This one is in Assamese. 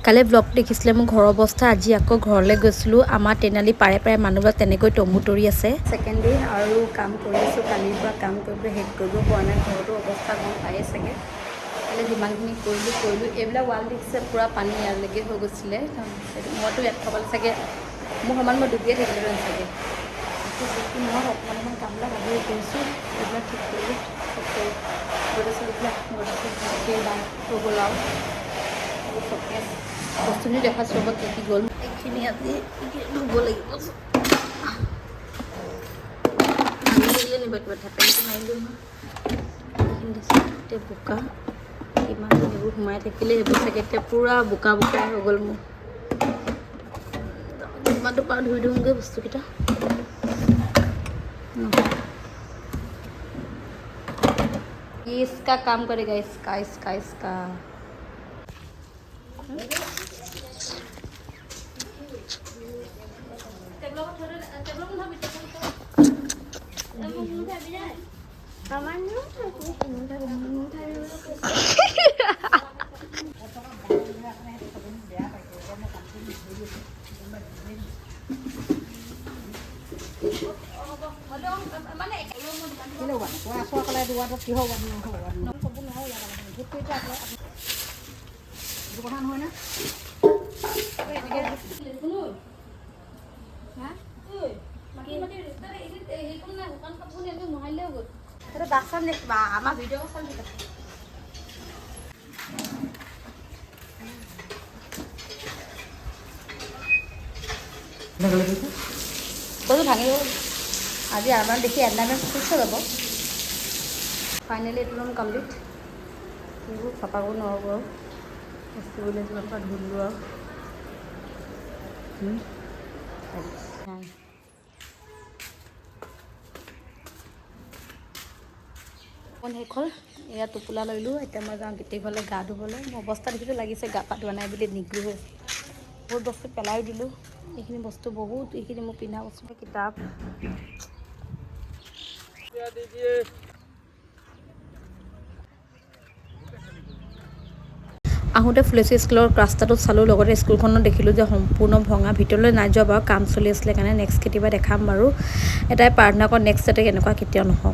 কালি ব্লগ দেখিছিলে মোৰ ঘৰৰ অৱস্থা। আজি আকৌ ঘৰলৈ গৈছিলোঁ। আমাৰ তিনিআলি পাৰে পাৰে মানুহবিলাক তেনেকৈ তম্বু তৰি আছে। ছেকেণ্ড ডে আৰু কাম কৰি আছোঁ। কালিৰ পৰা কাম কৰিবলৈ শেষ কৰিব পৰা নাই। ঘৰতো অৱস্থা গম পায়েই চাগে। কালি যিমানখিনি কৰিলোঁ কৰিলোঁ। এইবিলাক ৱাল দেখিছে, পূৰা পানী ইয়ালৈকে হৈ গৈছিলে। সেইটো মইতো ইয়াত থ'বলৈ চাগে মোৰ সমান মই ডুবিয়ে থাকিলোহেঁতেন চাগে। বাকী মই অকণমান অকণমান কামবিলাক আজৰি কৰিছোঁ। এইবিলাক ঠিক কৰিলোঁ, ঠিক কৰি গদ্ৰেজ, এইবিলাক গদ্ৰেজ বাই হৈ গ'ল। আৰু এইবোৰ চকেচ বস্তুখিনি দেখাইছোঁ ৰ'ব, কি কি গ'ল। এইখিনি আজি ধুব লাগিব। ভাঙি দিলে নিব কিবা থেপেলিটো মাৰিলোঁ নহয়। এইখিনি দিছোঁ। এতিয়া বোকা কিমান এইবোৰ সোমাই থাকিলে, সেইবোৰ চাগে এতিয়া পূৰা বোকা বোকাই হৈ গ'ল মোৰ। যিমানটো পাৰোঁ ধুই দিওঁগৈ বস্তুকেইটা ন। ये इसका काम करेगा, इसका इसका इसका। আমাৰ ভিডিঅ' চাম। কৈছোঁ ভাঙি গ'ল। আজি আমাৰ দেখি এনভাইৰমেণ্ট খুচ হৈ যাব। ফাইনেলি এইটো ৰুম কমপ্লিট। এইবোৰ চাফা কৰিব নোৱাৰোঁ বাৰু। বস্তুবোৰ যিমান পাৰোঁ ধুলোঁ আৰু নাই। শেষ হ'ল। এয়া টোপোলা লৈলোঁ। এতিয়া মই যাওঁ গোটেই ঘৰলৈ গা ধুবলৈ। মোৰ অৱস্থা দেখিতো লাগিছে গা পা ধোৱা নাই বুলি, নিগৰি হৈ আছে। বহুত বস্তু পেলাইও দিলোঁ। এইখিনি বস্তু বহুত, এইখিনি মোৰ পিন্ধা বস্তু, কিতাপ। আহোঁতে ফুলেশ্বৰী স্কুলৰ ৰাস্তাটো চালোঁ, লগতে স্কুলখনো দেখিলোঁ যে সম্পূৰ্ণ ভঙা। ভিতৰলৈ নাই যোৱা বাৰু, কাম চলি আছিলে কাৰণে। নেক্সট কেতিয়াবা দেখাম বাৰু। এটাই প্ৰাৰ্থনা কৰোঁ, নেক্সট যাতে এনেকুৱা কেতিয়াও নহওক।